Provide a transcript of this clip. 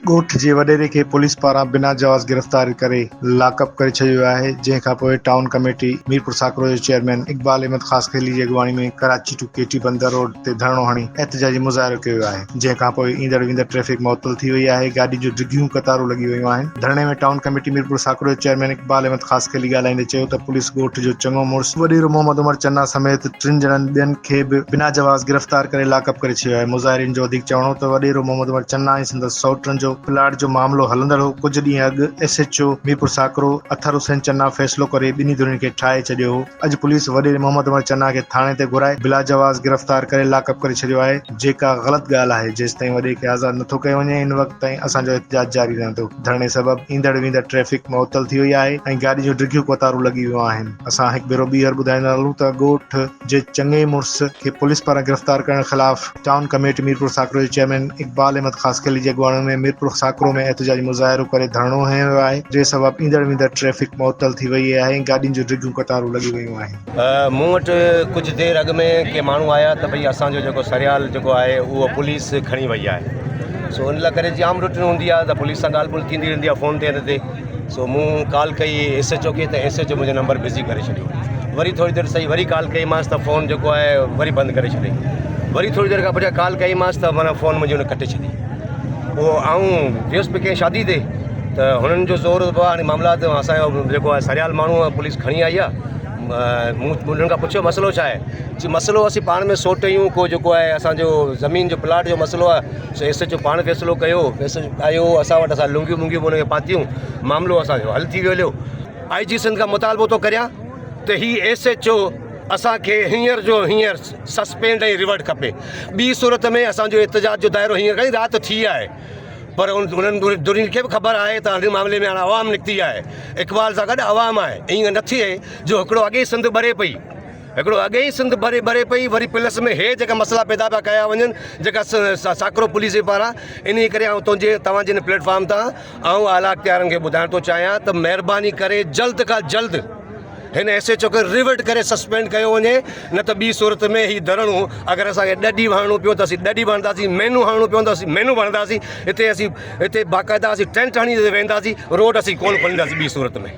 ڳوٺ جي وڏيري کي پوليس پاران بنا جواز گرفتار ڪري لاڪ اپ ڪري ڇڏيو ويو آهي، جنهن کانپوء ٽائون ڪميٽي ميرپورساڪرو جو چيئرمين اقبال احمد خاصخيلي جي اڳواڻي ۾ ڪراچي ٽو ڪيٽي بندر روڊ تي ڌرڻو هڻي احتجاجي مظاهرو ڪيو ويو آهي، جنهن کانپوء ايندڙ ويندڙ ٽريفڪ معطل ٿي وئي آهي، گاڏين جون ڊگهيون قطارون لڳي ويون آهن، ڌرڻي ۾ ٽائون ڪميٽي ميرپورساڪرو جو چيئرمين اقبال احمد خاصخيلي ڳالهائيندي چيو ته پوليس ڳوٺ جو چڱو مڙس وڏيرو محمد عمر چنا سميت ٽن ڄڻن ٻين کي به بنا جواز گرفتار ڪري لاڪ اپ ڪري ڇڏيو آهي. مظاهرين جو وڌيڪ چوڻ هو ته وڏيرو محمد عمر چنا ۽ سندس سئوٽن جو پلاٽ جو معاملو هلندڙ هو، ڪجهه ڏينهن اڳ S H O Mirpur Sakro Athar Hussain Channa فيصلو ڪري ٻنهي ڌرين کي ٺاهي ڇڏيو هو، اڄ پوليس وڏيري محمد عمر چنا کي ٿاڻي تي گهرائي بلاجواز گرفتار ڪري لاڪ اپ ڪري ڇڏيو آهي، جيڪا غلط ڳالهه آهي، جيستائين وڏي کي آزاد نٿو ڪيو وڃي ان وقت تائين اسان جو احتجاج جاري رهندو. ڌرڻي سبب ايندڙ ويندڙ ٽريفڪ معطل ٿي وئي آهي ۽ گاڏين جون ڊگهيون قطارون لڳي ويون آهن. اسان هڪ ڀيرو ٻيهر ٻڌائيندا هلون ته ڳوٺ جي چڱي مڙس کي پوليس پاران گرفتار ڪرڻ خلاف ٽائون ڪميٽي ميرپور ساڪرو جي چيئرمين اقبال احمد خاصخيلي جي اڳواڻي ۾ ميرپور ساڪرو ۾ احتجاجي مظاهرو ڪري ڌرڻو هنيو ويو آهي جنهن سبب ايندڙ ويندڙ ٽريفڪ معطل ٿي وئي آهي ۽ گاڏين جون ڊگهيون قطارون لڳي ويون آهن. مون وٽ ڪجهه دير اڳ ۾ ڪي ماڻهو آيا ته ڀئي اسان جو جيڪو سريال جيڪو آهي اهو پوليس کڻي وئي آهي سو ان لاء ڪري جي عام روٽين هوندي آهي ته پوليس سان ڳالهه ٻولهه ٿيندي رهندي آهي فون تي هن تي سو مون ڪال ڪئي ايس ايچ او کي ته ايس ايچ او منهنجو نمبر بزي ڪري ڇڏيو وري ٿوري دير سهي وري ڪال ڪئي مانس ته فون جيڪو آهي وري بند ڪري ڇڏي وري ٿوري دير کان پٺيان ڪال ڪئي مانس ته معنيٰ فون منهنجي هن ڪٽي ڇڏي پوء آئون ويس به ڪنهن شادي تي ته هنن جو زور هو هاڻي معاملات اسانجو جيڪو آهي سريال ماڻهو آهي پوليس کڻي آئي آهي مون انهن کان پڇيو مسئلو ڇا آهي چي مسئلو اسين پاڻ ۾ سوٽ آهيون ڪو جيڪو آهي اسانجو زمين جو پلاٽ جو مسئلو آهي سو ايس ايچ او پاڻ فيصلو ڪيو ايس ايچ او آيو اسان وٽ اسان لنگيون منگيون به ان کي پاتيون معاملو اسانجو حل ٿي ويو هليو آئي جي سنڌ کان مطالبو ٿو ڪريان ته هي ايس ايچ او اسان کي هينئر جو هينئر سسپينڊ ۽ ريورٽ کپي ٻي صورت ۾ اسان جو احتجاج جو دائرو هينئر کان ئي رات ٿي آهي پر انهن ڌرين کي به خبر آهي ته هن معاملي ۾ هاڻي عوام نڪتي آهي اقبال سان گڏ عوام آهي ائين نه ٿئي جو هڪڙو اڳي ئي سنڌ ٻري پئي هڪڙو اڳي ئي سنڌ ٻري ٻري پئي وري پلس ۾ هي جيڪا مسئلا پيدا پيا ڪيا وڃن جيڪا ساڪرو پوليس جي پاران انهي ڪري آئون تنهنجي توهان جي هن پليٽ فارم تان آئون اعليٰ اختيارن کي ٻڌائڻ ٿو چاهيان ته مهرباني ڪري جلد کان جلد هن ايس ايڇ او کي ريورٽ ڪري سسپينڊ ڪيو وڃي نه ته ٻي صورت ۾ هي ڌرڻو اگر اسان کي ڏهه ڏينهن هڻڻو پيو ته اسين ڏهه ڏينهن به هڻنداسين مهينو هڻڻو پيو ته اسين مهينو به هڻنداسين هتي اسين هتي باقاعده اسين ٽينٽ هڻي وينداسين روڊ اسين ڪونه کولينداسين ٻي صورت ۾.